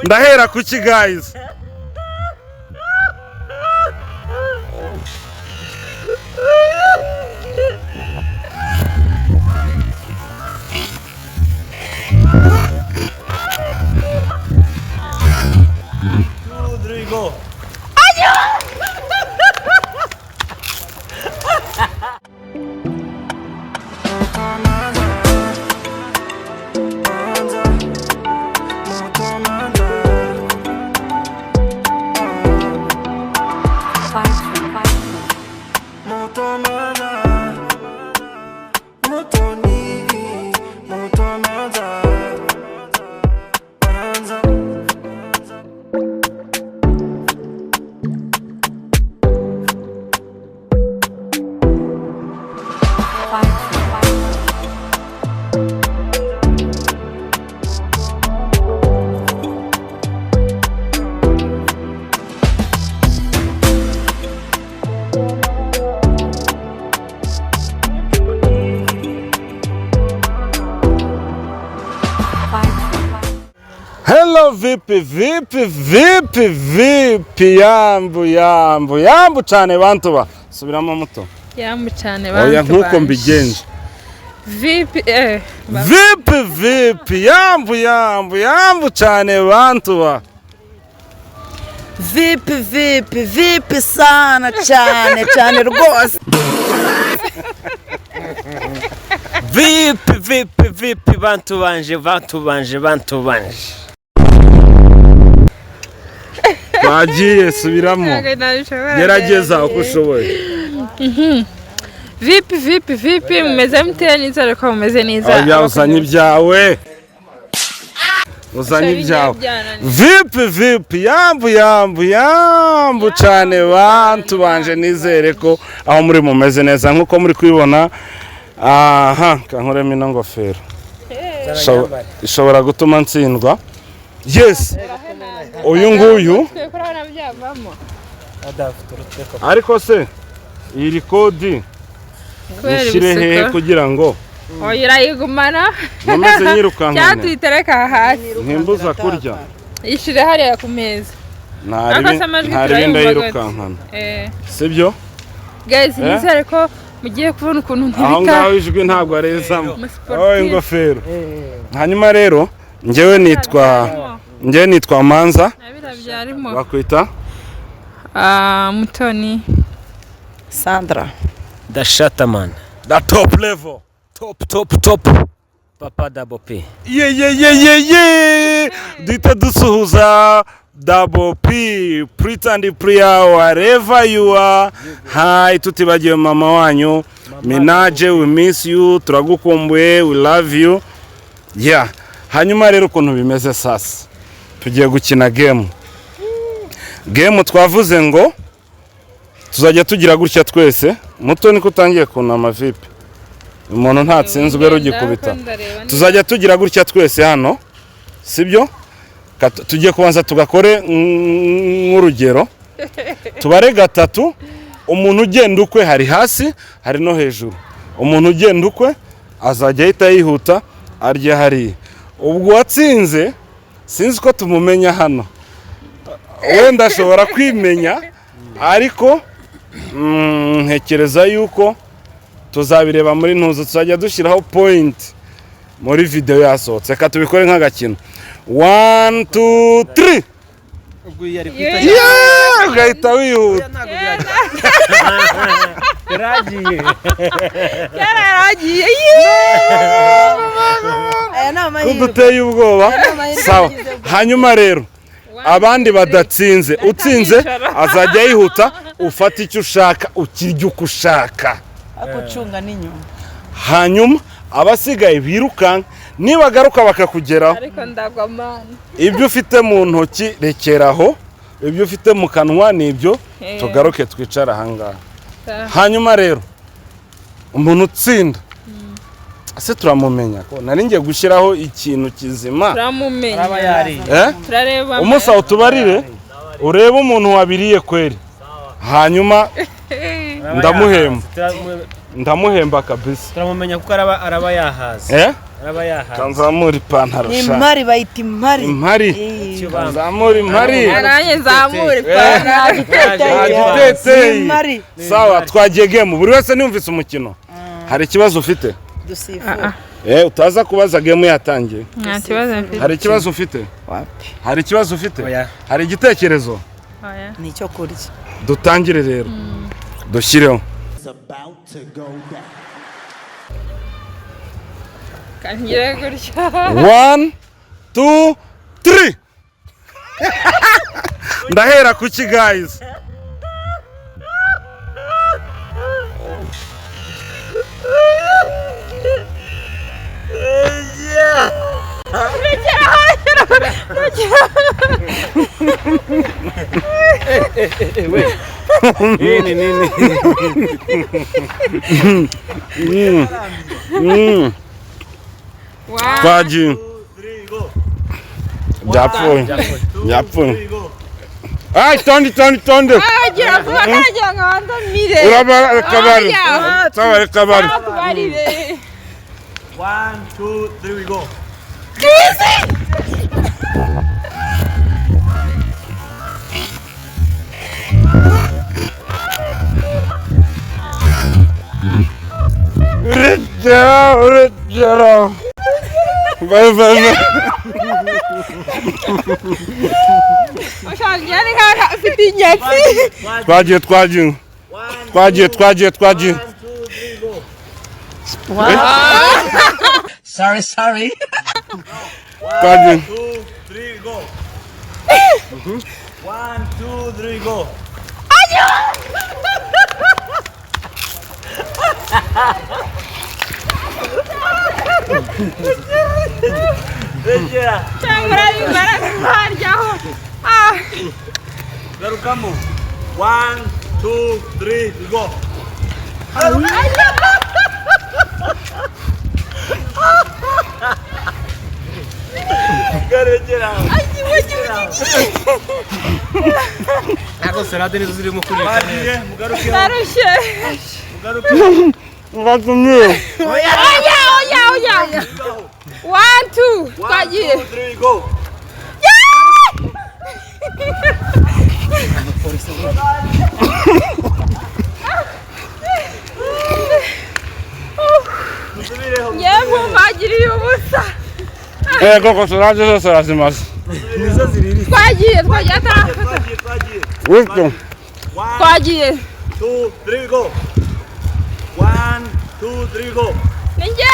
Ndahera ku ki, guys? Rodrigo. Hello, vipi vipi vipi vipi? Yambu yambu yambu cyane, bantu ba subiramo muto. Yambu cyane, Oya. bantu Nkuko banje. mbigenje. Vipi Vipi vipi, yambu yambu yambu cyane, bantu ba. Vipi vipi vipi sana, cyane cyane rwose. Vipi vipi vipi, bantu banje, bantu banje, bantu banje. Twagiye, subiramo. Ntabwo nabishobora. Gerageza uko ushoboye. Vipi vipi vipi, mumeze mute? Nizere ko mumeze neza. Oya, uzanye ibyawe, uzanye ibyawe. Vipi vipi, yambu yambu yambu cyane, bantu banje. Nizere ko aho muri mumeze neza nk'uko muri kubibona. Aha kankuremo ino ngofero. Ishobora gutuma ntsindwa. Yes, uyu nguyu. Ariko se iyi kodi nishyire hehe kugira ngo Oya, urayigumana. nkomeze Cyangwa nyirukankane? Tuyitereka hasi. Ntimbuza kurya. Ishyire hariya ku meza. Ariko se amajwi Ntari turayumva gute? ndayirukankana, sibyo? Guys, Eh? nizere ko mugiye kubona ukuntu Aho ntibika. ngaho ijwi ntabwo arezamo. Umusiporutifu. Oh, ingofero. Hanyuma rero njyewe nitwa Manza. Nabira byarimo. Bakwita? Ah, Mutoni. Sandra. The Shataman. The top level. Top top top. Papa Double P. Ye ye ye ye ye, duhita dusuhuza Double P, Prita and Priya, wherever you are, hi. Tutibagiwe mama wanyu Minaje, we miss you, turagukumbuye, we love you. Yeah, hanyuma rero ukuntu bimeze sasa, tugiye gukina game. Game twavuze ngo tuzajya tugira gutya twese. Muto, niko utangiye kunama. Vipi, umuntu ntatsinzwe rugikubita. Tuzajya tugira gutya twese hano, sibyo? Tugiye kubanza tugakore nk'urugero, tubare gatatu. Umuntu ugenda ukwe, hari hasi hari no hejuru, umuntu ugenda ukwe azajya ahita yihuta arya hariya. Ubwo uwatsinze sinzi ko tumumenya hano, wenda ashobora kwimenya, ariko ntekereza yuko tuzabireba muri ntuzo, tuzajya dushyiraho point muri video yasohotse. Reka tubikore nk'agakino. One, two, three. Ubwo yari kwita. Yeah! Ugahita wihuta. Yaragiye. Yaragiye. Aya ni amahirwe. Kuduteye ubwoba. Sawa, hanyuma rero abandi badatsinze, utsinze azajya yihuta, ufata icyo ushaka, ukirya uko ushaka. Ariko ucunga n'inyuma. Hanyuma abasigaye birukanka, nibagaruka bakakugeraho, Ariko ndagwa, mana. ibyo ufite mu ntoki rekeraho, ibyo ufite mu kanwa ni ibyo. Tugaruke twicara ahangaha. Hanyuma rero umuntu utsinda ese turamumenya? Ko nari ngiye gushyiraho ikintu kizima. Turamumenya. Araba yariye. Eh? Turareba. Umunsi aho tubarire, urebe umuntu wabiriye kweri, hanyuma Araba ndamuhemba. yahaze. Ndamuhemba kabisa. Turamumenya kuko araba yahaze. Eh? Araba yahaze. Kanzamura ipantaro Ni sha. impari, bayita impari. Impari. Kanzamura impari. Nanjye nzamure ipantaro. Ntagiteteye. Impari. Sawa, twagiye game. Buri wese niyumvise umukino. Hari ikibazo ufite? Dusifura. Utaza kubaza game yatangiye. Nta kibazo mfite. Hari ikibazo ufite? Wapi. Hari ikibazo ufite? Oya. Hari igitekerezo? Oya. Ni icyo kurya. Dutangire rero. Dushyireho. Kangire gutya. 1 2 3. Ndahera kuki guys? Nini nini. Twagiye. Byapfuye. Byapfuye. Ay, tonde tonde tonde. Agira vuba karagira ngo bandamire. Urabara kabari. Oya. Sawa kabari. Tubarire. 1, 2, 3, we go. Urugero, urugero. Bye bye bye. Ushangiye ni nkaho afite inyatsi. Twagiye twagiye. Twagiye twagiye twagiye. Sorry sorry. Twagiye. 2, 3, go. 1, 2, 3, go. Regera, Cyangwa urabimara nkaryaho. Ah. garukamo. 1, 2, 3, go. Garukira. Ntabwo salade nizo zirimo kuribwa neza. Bagiye, mugaruke, Ndarushye. mugaruke. Ngatumye. Oya oya oya. 1 2 twagiye. 2, 3, go. Musubireho. Yewe mpagiriye ubusa. Koko salade zose arazimaze. Nizo ziriri. Twagiye twagiye atarafata. Twagiye, twagiye. Bityo. 1, Twagiye. 2, 3, go. 1, 2, 3, go. Ni njye.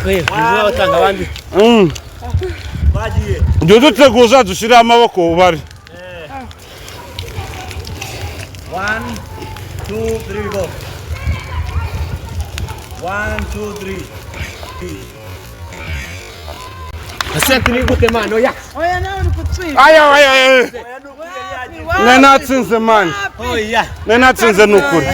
Nizo batanga abandi. Twagiye. Jya uduteguza dushyireho amaboko ubare. 1, 2, 3, go. 1, 2, 3. Ese ni gute man oya. Oya nawe uri kutwiba. Aya aya aya. Nari natsinze man. Oya. Nari natsinze ni ukuri.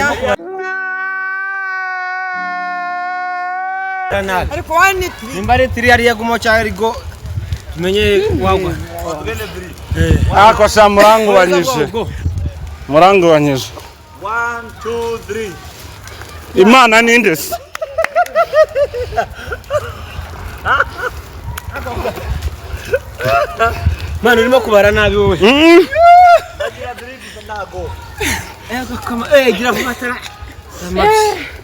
Ariko 1 3. Nimba ari 3 ariya gumo cyangwa ari go tumenye wagwa. Ako sha murangubanyije. Murangubanyije. 1, 2, 3. Imana ninde se? Man urimo kubara nabi wowe. Ndagira 3 gusa ntago. Gira vuba tara.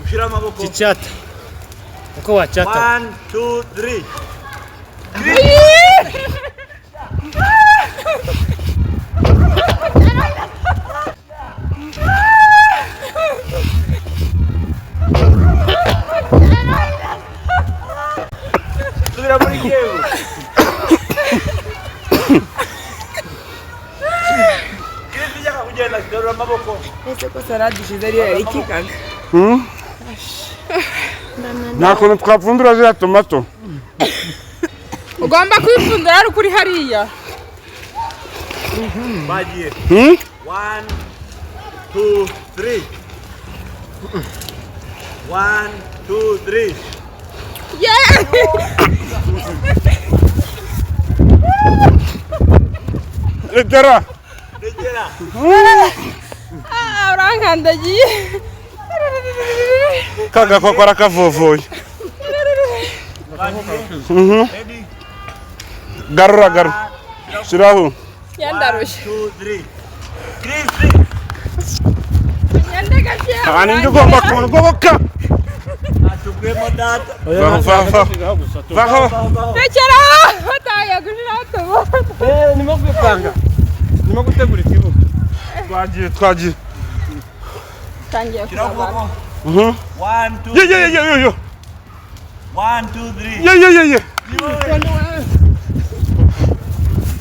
Ushyira amaboko. Chichata. Uko wachata. 1, 2, 3. Subira muri game. Chris ijya kugenda garura amaboko. Ese ko salade ishize ariyo yari ikikaga. Nta kuntu twapfundura ziriya tomato. Ugomba kwipfundura ari ukuri hariya. Bagiye. 1, 2, 3. 1, 2, 3. Yeah! Rekera. Ah, urankandagiye. Kagakoko arakavovoye. Ready? Garura, garura, shiraho. Yandarushye. 2, 3. Chris. Ngende gake. Nta nindi ugomba kungoboka. Atugwemo data. Vaho, vaho, vaho. Vaho. Rekera batangiye gushiraho tubona. Ndimo kwipanga, ndimo gutegura ikibuga. Twagiye, twagiye. Tangiye Shyiraho kubabara. ukuboko. 1, 2, Ye ye ye ye ye. 1, 2, 3. Ye ye ye ye.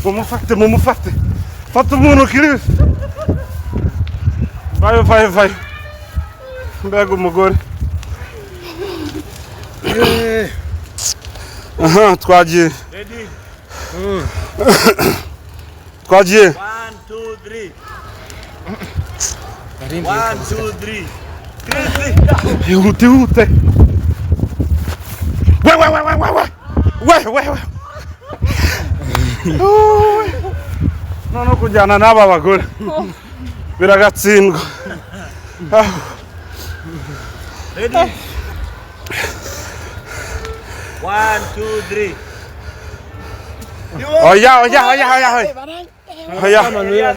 Mumufate, mumufate. Fata umuntu, Chris. Vayo, vayo, vayo. Mbega umugore! Aha, twagiye. Ready? Twagiye. 1, 2, 3. 1, 2, 3. Chris. Ihute, ihute. We we we we we we we we we. Uwe. Noneho kujyana n'aba bagore biragatsindwa. Ready? 1, 2, 3. Oya, oya, oya, oya, oya, oya.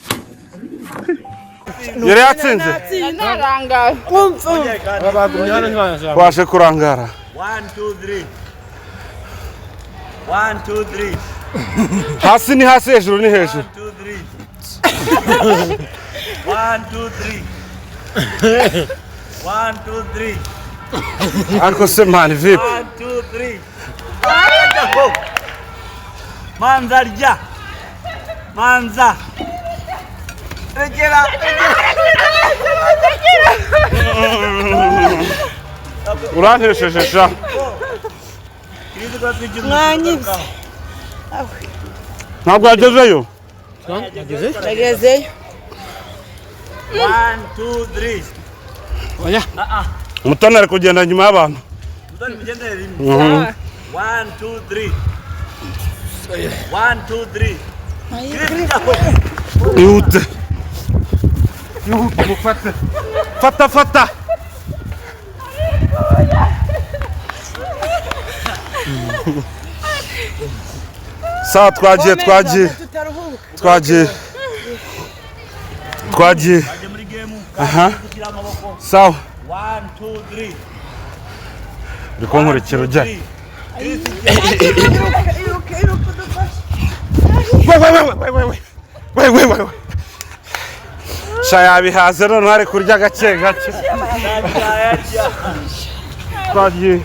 Yari yatsinze. Narangaye. Bagumye hano, ntibazamuka. Waje kurangara. 1, 2, 3. 1, 2, 3. Hasi ni hasi, hejuru ni hejuru. 1, 2, 3. 1, 2, 3. 1, 2, 3. Ariko se mani, vipi? 1, 2, 3. Go. Manza rya. Manza. Rekera. Urantesheje sha. Mwanyibye. Ntabwo yagezeyo. Nagezeyo. 1, 2, 3. Oya. Umutoni ari kugenda nyuma y'abantu. Mutoni, mugendere rimwe. 1, 2, 3. 1, 2, 3. Ihute, ihute, mufate. Fata, fata. Sawa, twagiye, twagiye, twagiye, twagiye. Bajya muri game. Aha. Gushyira amaboko. Sawa. 1, 2, 3. Uri kunkurikira ujya Iruka, iruka, udufashe. We we we we we we we we we. Sha, yabihaze, noneho ari kurya gake gake. Twagiye,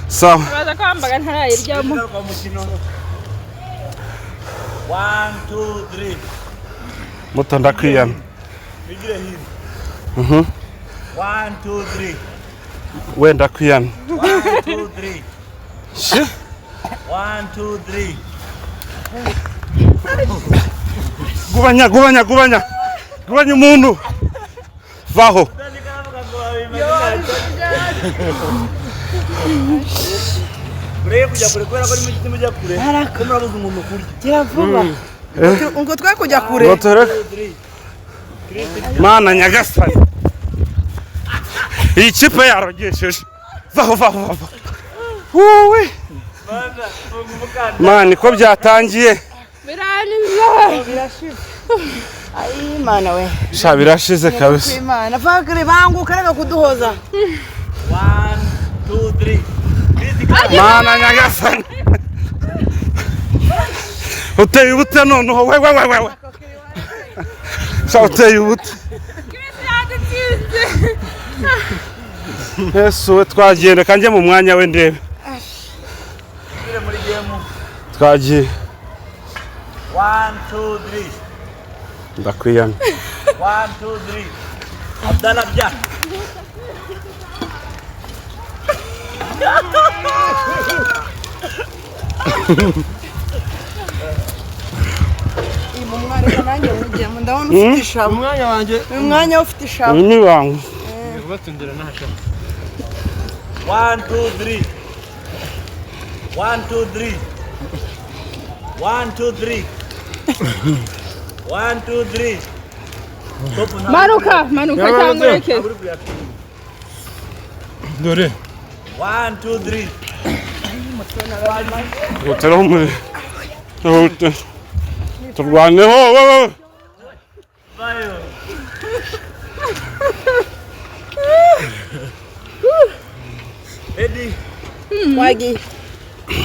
sawa. Baza kwambaga ntarayiryamo. Garuka mu mukino. 1, 2, 3. Muto, ndakwiyana. Bigire hino. 1, 2, 3. Wenda kwiyana. 1, 2, 3. Shi. 1, 2, 3. Gubanya, gubanya, gubanya, gubanya umuntu. Vaho. Mureke kujya kure kubera ko nimujya mujya kure ko murabuza umuntu kurya. Gira vuba ngo twe kujya kure. Ngo tureke. Mana nyagasani, iyi kipe yarogesheje. Vaho, vaho, vaho. Wuwe mana, ko byatangiye. Biraniza. Birashize. Ayi Mana we. Sha, birashize kabisa. Imana vagire, banguka, reka kuduhoza. 1, 2, 3. Mana nyagasani, uteye ubute noneho. We we we we we, sha, uteye ubute. Yadutsinze. Yesu we! Twagiye, reka njye mu mwanya we ndebe. Muri game. Twagiye. 1, 2, 3. Ndakwiyana. 1, 2, 3. Abdallah bya. Iyi mu mwareka nanjye mujyemo, ndabona ufite ishabo. Umwanya wanjye. Uyu mwanya ufite ishabo. Uyu ni ibanga. Kubatundira ntashaka. 1, 2, 3. 1, 2, 3. 1, 2, 3. 1, 2, 3. Manuka, manuka cyangwa ureke. Dore. 1 2 3. Uteraho umuriro. Turwaneho wowe. Bayo. Ready? Wagiye.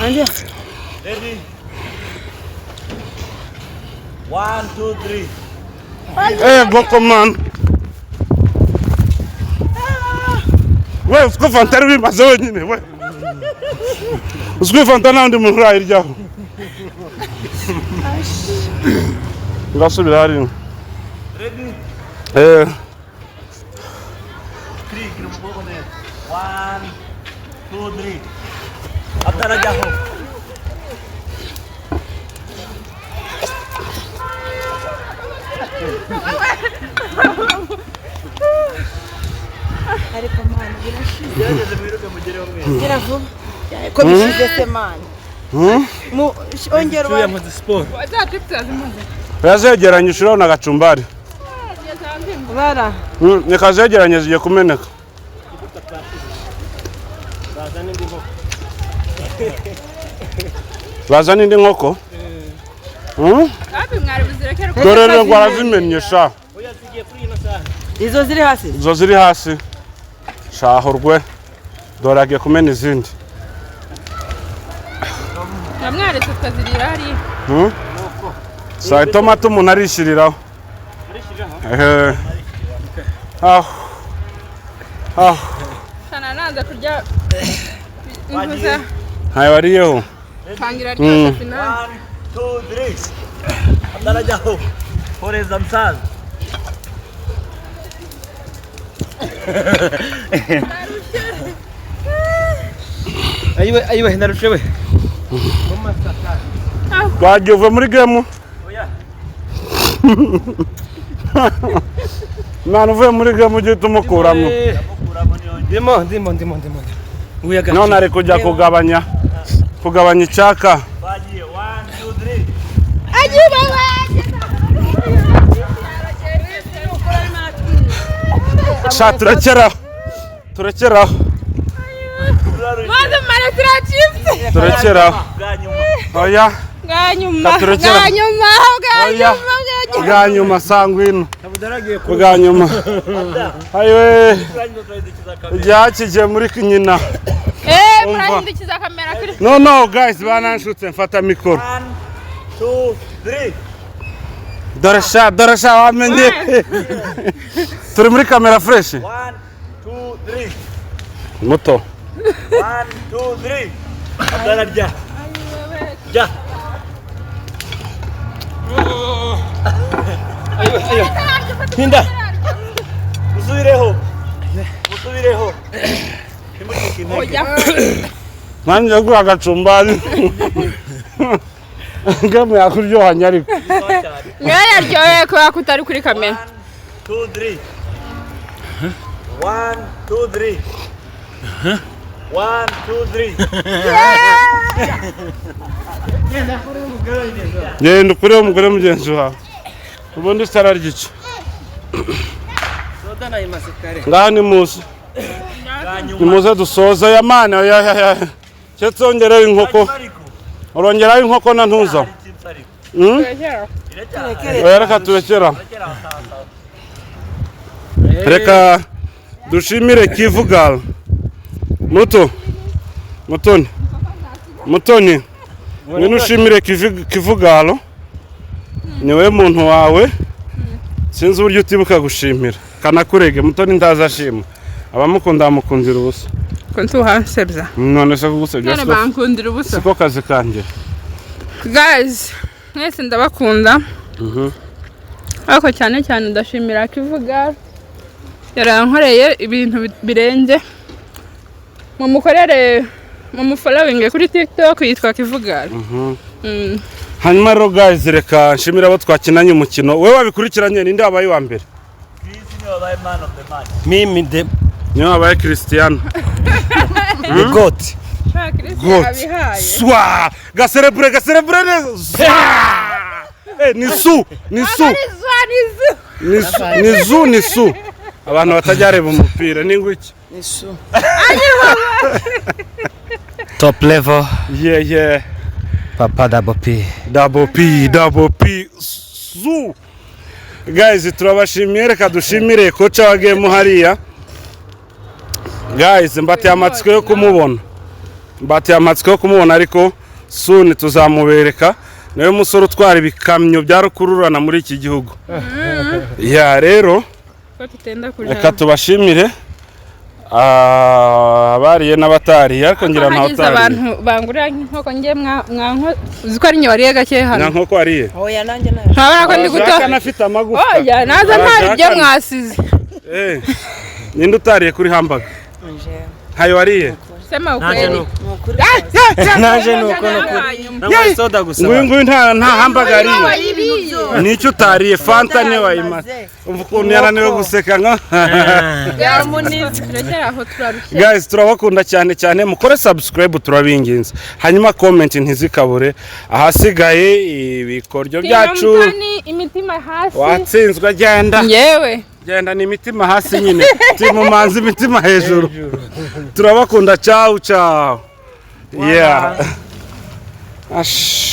Andi. Ready? 1 2 3. Boko man. We uziko fanta ari bimaze wenyine we. Uziko fanta nta wundi muntu urayiryaho. Ngasubira hariya. Ready? Eh. 3 gira ukuboko neza. 1 2 3. Atarajyaho. Ariko mana birashize. Gerageze mwiruke mugereho mwese. Gira vuba. Ko bishize se mana. Mu ongera Cyuya nkoze siporo. Za chips zimaze. Yazegeranye ushiraho na gacumbari. Bara. Nikazegeranye zigiye kumeneka. Bazana indi nkoko. Hafi mwari buzirekere uko. Dore rero ngo arazimennye sha. Oya zigiye kuri ino saha. Izo ziri hasi. Izo ziri hasi. Shahurwe. Dore agiye kumena izindi. Namwaretse tukazirira hariya. Sa itomati umuntu arishyiriraho. Arishyiriraho? Aho. Aho. Sana nanze kurya intuza. Ntayo wariyeho. Tangira ryose finale. 1 2 3. Atarajyaho. Horeza msaza. Ayiwe ayiwe ndarushe we. Twagiye uve muri game. Oya. Mwana uvuye muri game ugiye tumukuramo. Ndimo ndimo ndimo ndimo. Uyaga. None ari kujya kugabanya. Kugabanya icyaka. Bagiye 1 2 3. Agiye baba. Sha turekeraho. Turekeraho. Maze mara chips. Turekeraho. Oya. Bwa nyuma. Turekera. Bwa nyuma. Bwa Oya. nyuma. Bwa nyuma sangwino. Bwa nyuma. Ayiwe. Igihe muri nyina. Murahindukiza kamera kuri. No no guys bananshutse mfata mikoro. 1 2 3. Dore sha wamenye. Turi muri kamera fresh. 1 2 3. Muto. 1 2 3. Atararya. Ja. Ayiwe ayiwe. Hinda. Musubireho. Musubireho. Ntimucike intege. Oya. Nanjye gura agacumbari. Game yakuryohanye ariko. Niyo yaryoheye kubera ko utari kuri kamera. 1 2 3. 1 2 3. 1 2 3. Genda ukureho umugore mugenzi wawe. Ubundi sararyica. Soda nayimaze kare. Ngaha ni muze. Nimuze dusoza ya mana ya ya ya. Cyetse wongeraho inkoko. Urongeraho inkoko na ntuza. Oya reka turekera. Reka dushimire Kivugal. Muto. Mutoni. Mutoni. Ngwino ushimire Kivugalo. Niwe muntu wawe. Sinzi uburyo utibuka gushimira. Kanakurege Mutoni ntazashima. Abamukunda bamukundira ubusa. Ko ntuhansebya. None se kugusebya None bankundira ubusa. Siko kazi kanjye. Guys, mwese ndabakunda. Ariko cyane cyane ndashimira Kivugal. Yarankoreye ibintu birenze. Mumukorere mumufollowing kuri TikTok yitwa Kivugal. Hanyuma rero guys reka nshimira abo twakinanye umukino. Wewe wabikurikiranye ninde wabaye wa mbere? Man of the match. Mimi de Niwe wabaye Cristiano. The goat. Goat. Swa! Gaserebure gaserebure neza. Swa! Ni su, ni su. Ni su. Ni zu, ni su. Abantu batajya bareba umupira ni nguki? Ni su. Top level. Yeah. Papa Double P. Double P, Double P, su. Guys, turabashimiye. Reka dushimire coach wa game hariya. Guys, mbateye amatsiko yo kumubona, mbateye amatsiko yo kumubona, ariko soon tuzamubereka. Niwe musore utwara ibikamyo bya rukururana muri iki gihugu ya rero. Ko tutenda kuja. Reka tubashimire, abariye n'abatariye, ariko ngira ntawe Hagize utariye. abantu bangurira nk'inkoko njye mwanko uzi ko ari njye wariye gake Nta hano. nkoko wariye? Oya, nanjye nayo. Ntabona ko ndi guto. Jacques anafite amagufwa. Oya, naza ntari ibyo Jacques. mwasize. Ninde utariye kuri hamburger? Ntayo wariye? Sema Nanjye ukweli. nuko. Ni ukuri. Nanjye nuko, nuko. Nanywa soda gusa. Nguyu nguyu nta hamburger ariye. Wayiriye. Nicyo utariye? Fanta niyo wayimaze. Umva ukuntu yananiwe guseka nka. Turekere aho, turarushye. Guys, turabakunda cyane cyane. Mukore subscribe, turabinginze. Hanyuma comment ntizikabure. Ahasigaye ibikoryo byacu. Mutani, imitima hasi. Watsinzwe, genda. Njyewe. Genda, ni imitima hasi nyine. Timumanzi, imitima hejuru. Turabakunda, ciao ciao. Yeah. Ash.